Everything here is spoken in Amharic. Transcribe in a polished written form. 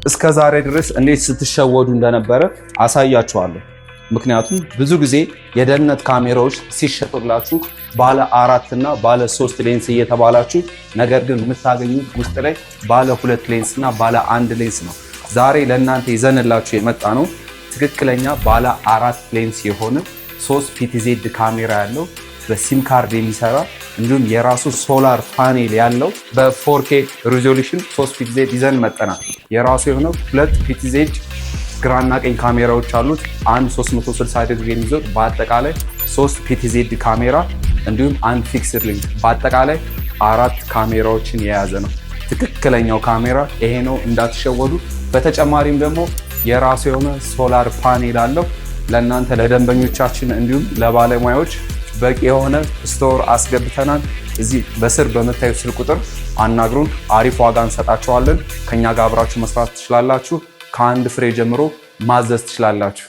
እስከ ዛሬ ድረስ እንዴት ስትሸወዱ እንደነበረ አሳያችኋለሁ። ምክንያቱም ብዙ ጊዜ የደህንነት ካሜራዎች ሲሸጡላችሁ ባለ 4 እና ባለ 3 ሌንስ እየተባላችሁ፣ ነገር ግን የምታገኙት ውስጥ ላይ ባለ 2 ሌንስ እና ባለ 1 ሌንስ ነው። ዛሬ ለእናንተ ይዘንላችሁ የመጣነው ትክክለኛ ባለ 4 ሌንስ የሆነ 3 PTZ ካሜራ ያለው፣ በ SIM card የሚሰራ፣ እንዲሁም የራሱ solar panel ያለው በ 4K resolution 3 PTZ ይዘን መጥተናል። የራሱ የሆነ 2 PTZ ግራና ቀኝ ካሜራዎች አሉት። አንድ 360 ዲግሪ የሚዞር፣ በአጠቃላይ 3 PTZ ካሜራ እንዲሁም አንድ fixed lens፣ በአጠቃላይ 4 ካሜራዎችን የያዘ ነው። ትክክለኛው ካሜራ ይሄ ነው፣ እንዳትሸወዱ። በተጨማሪም ደግሞ የራሱ የሆነ solar panel አለው። ለእናንተ ለደንበኞቻችን እንዲሁም ለባለሙያዎች በቂ የሆነ store አስገብተናል። እዚህ በስር በምታዩት ስልክ ቁጥር አናግሩን። አሪፍ ዋጋ እንሰጣችኋለን። ከኛ ጋር አብራችሁ መስራት ትችላላችሁ። ከአንድ ፍሬ ጀምሮ ማዘዝ ትችላላችሁ።